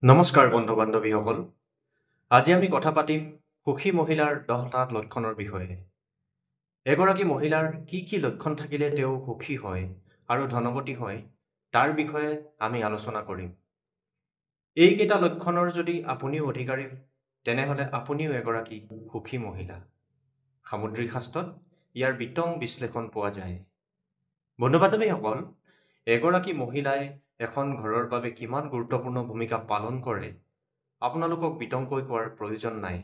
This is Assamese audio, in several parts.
নমস্কাৰ বন্ধু বান্ধৱীসকল, আজি আমি কথা পাতিম সুখী মহিলাৰ 10টা লক্ষণৰ বিষয়ে। এগৰাকী মহিলাৰ কি কি লক্ষণ থাকিলে তেওঁ সুখী হয় আৰু ধনৱতী হয় তাৰ বিষয়ে আমি আলোচনা কৰিম। এইকেইটা লক্ষণৰ যদি আপুনিও অধিকাৰী, তেনেহ'লে আপুনিও এগৰাকী সুখী মহিলা। সামুদ্ৰিক শাস্ত্ৰত ইয়াৰ বিতং বিশ্লেষণ পোৱা যায়। বন্ধু বান্ধৱীসকল, এগৰাকী মহিলাই এখন ঘৰৰ বাবে কিমান গুৰুত্বপূৰ্ণ ভূমিকা পালন কৰে আপোনালোকক বিতংকৈ কোৱাৰ প্ৰয়োজন নাই।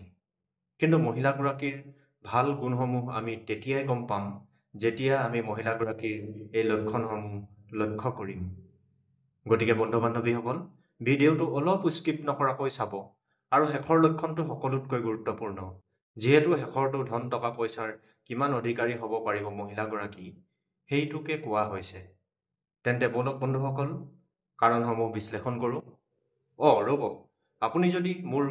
কিন্তু মহিলাগৰাকীৰ ভাল গুণসমূহ আমি তেতিয়াই গম পাম যেতিয়া আমি মহিলাগৰাকীৰ এই লক্ষণসমূহ লক্ষ্য কৰিম। গতিকে বন্ধু বান্ধৱীসকল, ভিডিঅ'টো অলপ স্কিপ নকৰাকৈ চাব। আৰু শেষৰ লক্ষণটো সকলোতকৈ গুৰুত্বপূৰ্ণ, যিহেতু শেষৰটো ধন টকা পইচাৰ কিমান অধিকাৰী হ'ব পাৰিব মহিলাগৰাকী, সেইটোকে কোৱা হৈছে। তেন্তে ব'লক বন্ধুসকল, কাৰণসমূহ বিশ্লেষণ কৰোঁ। ৰ'ব, আপুনি যদি মোৰ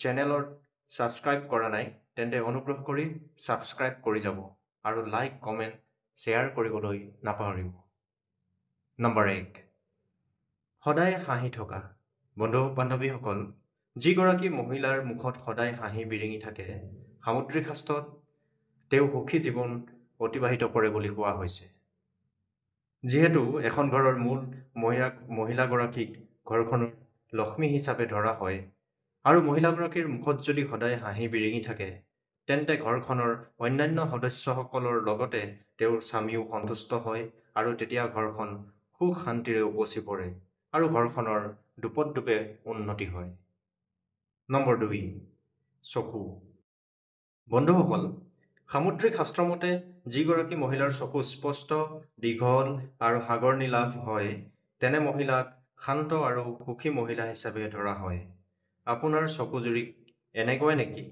চেনেলত ছাবস্ক্ৰাইব কৰা নাই তেন্তে অনুগ্ৰহ কৰি ছাবস্ক্ৰাইব কৰি যাব আৰু লাইক, কমেণ্ট, শ্বেয়াৰ কৰিবলৈ নাপাহৰিব। নম্বৰ 1, সদায় হাঁহি থকা। বন্ধু বান্ধৱীসকল, যিগৰাকী মহিলাৰ মুখত সদায় হাঁহি বিৰিঙি থাকে, সামুদ্ৰিক শাস্ত্ৰত তেওঁ সুখী জীৱন অতিবাহিত কৰে বুলি কোৱা হৈছে। যিহেতু এখন ঘৰৰ মূল মহিলাগৰাকীক ঘৰখনৰ লক্ষ্মী হিচাপে ধৰা হয় আৰু মহিলাগৰাকীৰ মুখত যদি সদায় হাঁহি বিৰিঙি থাকে, তেন্তে ঘৰখনৰ অন্যান্য সদস্যসকলৰ লগতে তেওঁৰ স্বামীও সন্তুষ্ট হয় আৰু তেতিয়া ঘৰখন সুখ শান্তিৰে উপচি পৰে আৰু ঘৰখনৰ দোপতদোপে উন্নতি হয়। নম্বৰ 2, চকু। বন্ধুসকল, সামুদ্ৰিক শাস্ত্ৰমতে যিগৰাকী মহিলাৰ চকু স্পষ্ট, দীঘল আৰু সাগৰ নীলাভ হয়, তেনে মহিলাক শান্ত আৰু সুখী মহিলা হিচাপে ধৰা হয়। আপোনাৰ চকুজুৰি এনেকুৱাই নেকি?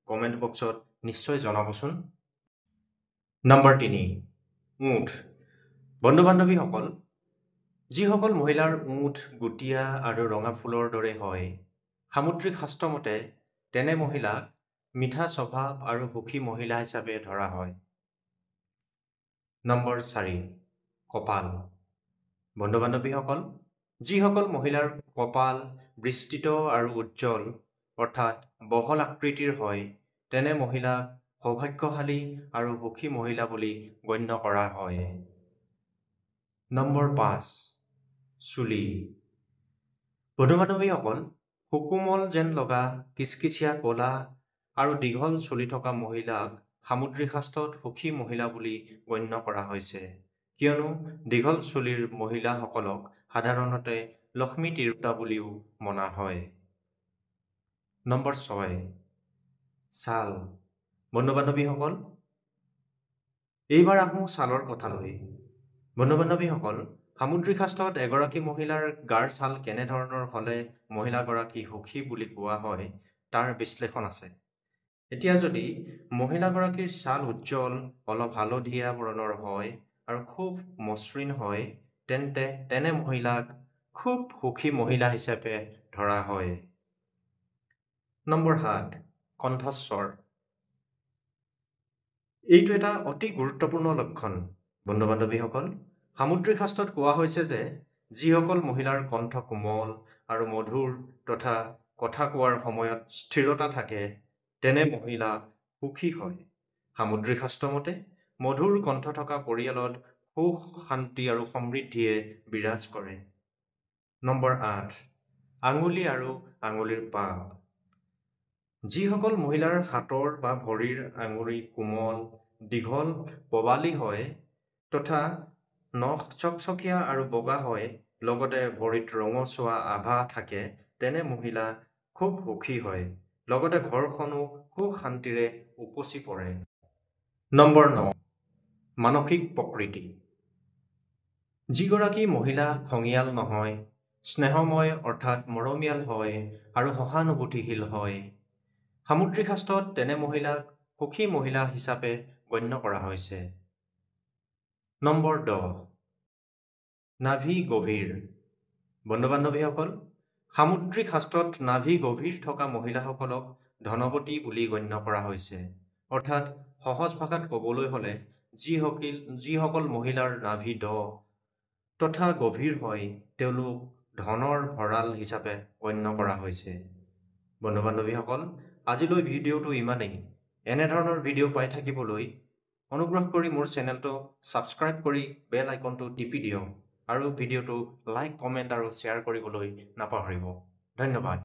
কমেণ্ট বক্সত নিশ্চয় জনাবচোন। নম্বৰ 3, ওঁঠ। বন্ধু বান্ধৱীসকল, যিসকল মহিলাৰ ওঁঠ গুটীয়া আৰু ৰঙা ফুলৰ দৰে হয়, সামুদ্ৰিক শাস্ত্ৰমতে তেনে মহিলাক মিঠা স্বভাৱ আৰু সুখী মহিলা হিচাপে ধৰা হয়। নম্বৰ 4, কপাল। বন্ধু বান্ধৱীসকল, যিসকল মহিলাৰ কপাল বিস্তৃত আৰু উজ্জ্বল অৰ্থাৎ বহল আকৃতিৰ হয়, তেনে মহিলাক সৌভাগ্যশালী আৰু সুখী মহিলা বুলি গণ্য কৰা হয়। নম্বৰ 5, চুলি। বন্ধু বান্ধৱীসকল, সুকোমল যেন লগা কিচকিচীয়া ক'লা আৰু দীঘল চুলি থকা মহিলাক সামুদ্ৰিক শাস্ত্ৰত সুখী মহিলা বুলি গণ্য কৰা হৈছে। কিয়নো দীঘল চুলিৰ মহিলাসকলক সাধাৰণতে লক্ষ্মী তিৰোতা বুলিও মনা হয়। নম্বৰ 6, ছাল। বন্ধু বান্ধৱীসকল, এইবাৰ আহোঁ ছালৰ কথালৈ। বন্ধু বান্ধৱীসকল, সামুদ্ৰিক শাস্ত্ৰত এগৰাকী মহিলাৰ গাৰ ছাল কেনেধৰণৰ হ'লে মহিলাগৰাকী সুখী বুলি কোৱা হয় তাৰ বিশ্লেষণ আছে। এতিয়া যদি মহিলাগৰাকীৰ ছাল উজ্জ্বল, অলপ হালধীয়া বৰণৰ হয় আৰু খুব মসৃণ হয়, তেন্তে তেনে মহিলাক খুব সুখী মহিলা হিচাপে ধৰা হয়। নম্বৰ 7, কণ্ঠস্বৰ। এইটো এটা অতি গুৰুত্বপূৰ্ণ লক্ষণ। বন্ধু বান্ধৱীসকল, সামুদ্ৰিক শাস্ত্ৰত কোৱা হৈছে যে যিসকল মহিলাৰ কণ্ঠ কোমল আৰু মধুৰ তথা কথা কোৱাৰ সময়ত স্থিৰতা থাকে, তেনে মহিলা সুখী হয়। সামুদ্ৰিক শাস্ত্ৰমতে মধুৰ কণ্ঠ থকা পৰিয়ালত সুখ, শান্তি আৰু সমৃদ্ধিয়ে বিৰাজ কৰে। নম্বৰ 8, আঙুলি আৰু আঙুলিৰ পাপ। যিসকল মহিলাৰ হাতৰ বা ভৰিৰ আঙুলি কোমল, দীঘল, পবালি হয় তথা নখ চকচকীয়া আৰু বগা হয়, লগতে ভৰিত ৰঙচুৱা আভা থাকে, তেনে মহিলা খুব সুখী হয়, লগতে ঘৰখনো সুখ শান্তিৰে উপচি পৰে। নম্বৰ 9, মানসিক প্ৰকৃতি। যিগৰাকী মহিলা খঙীয়াল নহয়, স্নেহময় অৰ্থাৎ মৰমীয়াল হয় আৰু সহানুভূতিশীল হয়, সামুদ্ৰিক শাস্ত্ৰত তেনে মহিলাক সুখী মহিলা হিচাপে গণ্য কৰা হৈছে। নম্বৰ 10, নাভি গভীৰ। বন্ধু বান্ধৱীসকল, সামুদ্ৰিক শাস্ত্ৰত নাভি গভীৰ থকা মহিলাসকলক ধনৱতী বুলি গণ্য কৰা হৈছে। অৰ্থাৎ সহজ ভাষাত ক'বলৈ হ'লে যিসকল মহিলাৰ নাভি দ তথা গভীৰ হয়, তেওঁলোক ধনৰ ভঁৰাল হিচাপে গণ্য কৰা হৈছে। বন্ধু বান্ধৱীসকল, আজিলৈ ভিডিঅ'টো ইমানেই। এনেধৰণৰ ভিডিঅ' পাই থাকিবলৈ অনুগ্ৰহ কৰি মোৰ চেনেলটো ছাবস্ক্ৰাইব কৰি বেল আইকনটো টিপি দিয়ক আৰু ভিডিঅ'টো লাইক, কমেণ্ট আৰু শ্বেয়াৰ কৰিবলৈ নাপাহৰিব। ধন্যবাদ।